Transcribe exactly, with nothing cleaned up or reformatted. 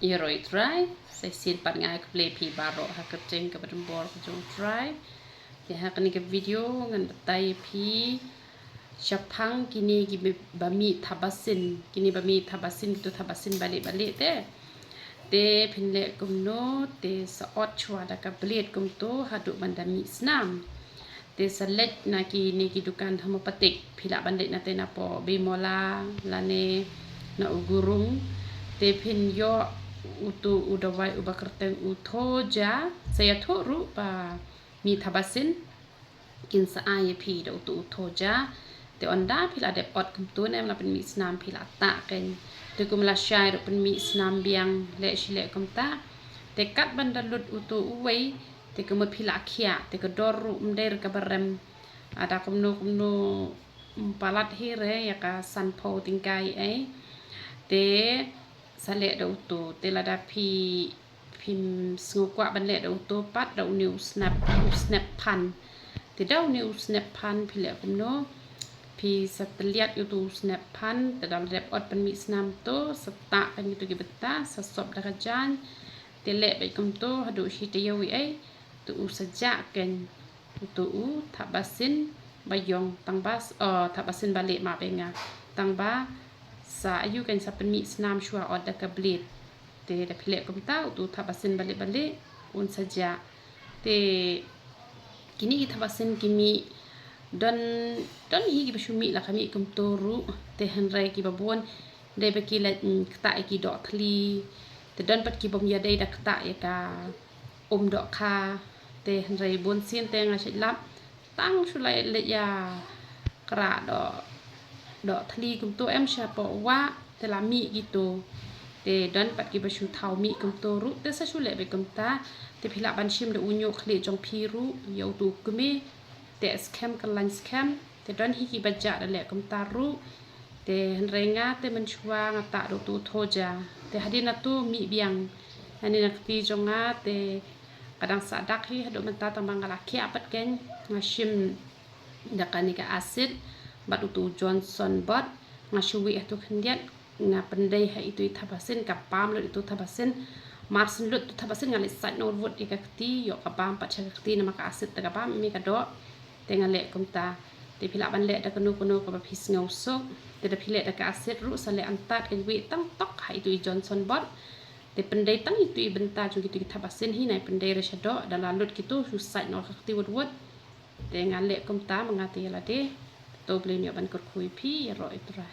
Ïaroh ïa u Trai, sa shisien pat nga ai khublei ïa phi baroh ha ka kyrteng kaba donbor ka jong u Trai. Te ha kane ka video ngan batai ïa phi shaphang kine kiba mih thabasin, kine ba mih thabasin, kito thabasin ba lieh ba lieh te. Te phin leh kumno, te sa ot shuwa da ka blade kumto haduh ban da mih snam. Te sa leit na kine ki dukan homeopathic, phi lah ban leit na te na poh Bimala lane na u Gurung. Te phin ïoh uto u dawai uba kyrteng u Thoja, sa ïathuh ruh ba mih thabasin kin sa ai ïa phi da uto u Thoja. Te ynda phi la dep ot kumto ne em la pynmih snam phi la tah kein. Te kum lashai ruh pynmih snam biang leh shi leh kumta. Te kat ban da lut uto uwei, te ka mut phi la khiah, te ka dor ruh ym dei re kaba rem. Lada kumno kumno ym palat hi re ïa ka sanphew tyngka ei. Te sa leh da uto, te lada phi, phim sngew kwah ban leh da uto pat, da une u snap, u snap phan. Te da une u snap phan phi leh kumno, phi sa tylliat ïa uto u snap phan, te da la dep ot pynmih snam to, sa tah kein ïa kito ki bynta, sa sop da ka jaiñ. Te leh beit kumto haduh shi taïew ei, te u sa jah kein uto u thabasin ba ïong, tang ba s-, oh, thabasin ba lieh ma bynga, tang ba sa ïoh kein sa pynmih snam shuwa ot da ka blade. Te da phi leh kumta uto u thabasin ba lieh ba lieh un sa jah. Te kine ki thabasin ki mih, don, don hi kiba shu mih la ka mih kumto ruh. Te hynrei kiba bun dei ba ki leit, mm, ktah ïa ki doh thli. Te don pat ki bym ïadei da ktah ïa ka um dohkha. Te hynrei bun sien te nga shait lap tang shu leit, leit ïa krah doh, doh thli kumto em shapoh wah, te la mih kito. Te don pat kiba shu thaw mih kumto ruh, te sa shu leh beit kumta. Te phi lah ban shim da u ñiuh khlieh jong phi ruh ïa uto u kmie. Te skhem kyllain skhem, te don hi kiba jah da leh kumta ruh. Te hynrei nga te mynshuwa nga tah da uto u Thoja. Te hadien nato mih biang. Hangne na kti jong nga te ka dang sah dak hi haduh mynta, tang ba nga la khiah pat kein, nga shim da kane ka acid bad uto u Johnson bot, nga shu wieh ha uto u khyndiat, nga pyndei ha ito i thabasin, ka bam lut ito thabasin. Mar shen lut ito thabasin nga leit sait noh wut ïa ka kti, ïoh ka bam pat sha ka kti namar ka acid te ka bam, ym ïa ka doh. Te nga leh kumta. Te phi lah ban leh da kano kano kaba phi sngew suk. Te da phi leh da ka acid ruh sa leh antad, ka wieh tang tok ha ito i Johnson bot. Te pyndei tang ito i bynta jong kito ki thabasin hi, nai pyndei re sha doh, da la lut kito shu sait noh ka kti wut wut. Te nga leh kumta ma nga te ïa lade. To Blei un ïoh ban kyrkhu ïa phi, ïaroh ïa u Trai.